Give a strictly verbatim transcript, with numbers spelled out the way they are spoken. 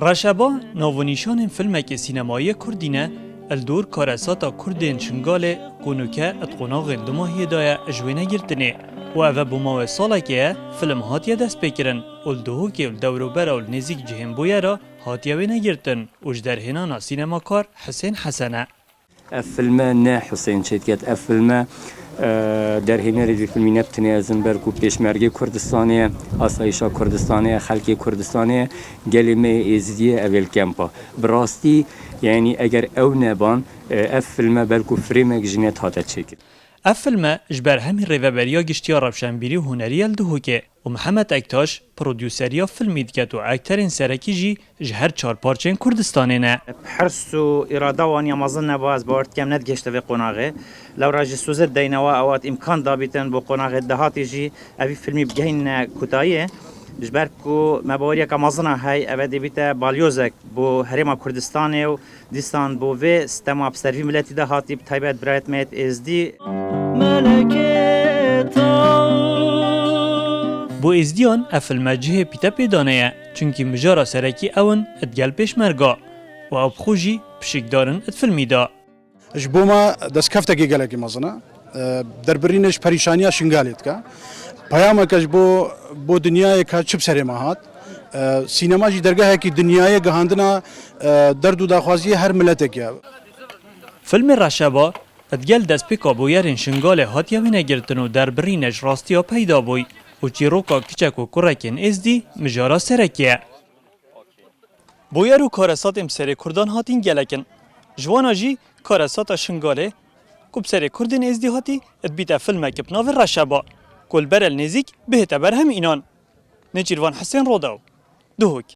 Reşeba, nav û nîşanên filmekê sînemayî ye kurdî ne, li dor karesata kurdên Şingalê ku nûke di qonaxên dumahiyê de ye ji wênegirtinê û ev e bo mawê salekê ye film hatiye destpêkirin û li Duhokê û li dewrobera û li nêzîk cihên bûyera hatiye wênegirtin û ji derhênana sînemakar Hisên Hesen e. Ev filme ne Husên çêdiket, ev filme, e, derhênerê vî filmî ne bi tenê ez im, belkû Pêşmergê Kurdistanê ye, Asayîşa Kurdistanê ye, xelkê Kurdistanê ye, gelê me yê Êzidiyê ev ê li kempa. Bi rastî, yanî eger ew neban, e, ev filme belkû firêmek jî nedihate çêkirin. Ev filme ji berhemî Rêveberiya Giştî ya Rewşenbîrî û Hunerî ye li Duhokê. û Mihemed Ektaş, prodûseriya filmî diket û ekterên serekî jî ji her çar parçeyên Kurdistanê ne. Hirs û îrada wan ya mezin nebû, ez bawer dikem nedigihişte vê qonaxê. Lewra jî sûze dideyne we, ew hat îmkan dabîtin bo qonaxê dahatî jî evî filmî bigehînine kutayiyê. Ji ber ku me baweriyeke mezin a hey, ev ê dibîte balyozek bo herêma Kurdistanê û dîsan bo vê stema bi ser vî miletî de hatî, bi taybet birayet me yêt êzdî. Melekê Tawût. Bo êzdiyan ev filme cihê pîtepêdanê ye, çunkî mijara serekî ew in di gel Pêşmerga û ew bi xwe jî pişikdar in di filmî de. Ji bo me destkeftekê gelekî mezin e. E, derbirînê ji perîşaniya Şingalê dike. Peyameke ji bo, bo dinyayê ka çi bi serê me hat. E, sînema jî dergehekî dinyayê gihandina, e, derd û daxwaziyê her miletekî ye. Filmê Reşeba, digel destpêka bûyerên Şingalê hatiye wênegirtin û derbirîne ji rastiya peyda bûy û çîroka kiçek û kurekên êzdî mijara serekî ye. Bûyer û karesatên bi serê Kurdan hatîn gelek in. Ji wana jî karesata Şingalê ku bi serê Kurdên êzdî hatî, dibîte filmekî bi navê Reşeba, ku li berê li nêzîk bihête berhem înan. Nêçîrvan Hisên, Rodew, Duhok.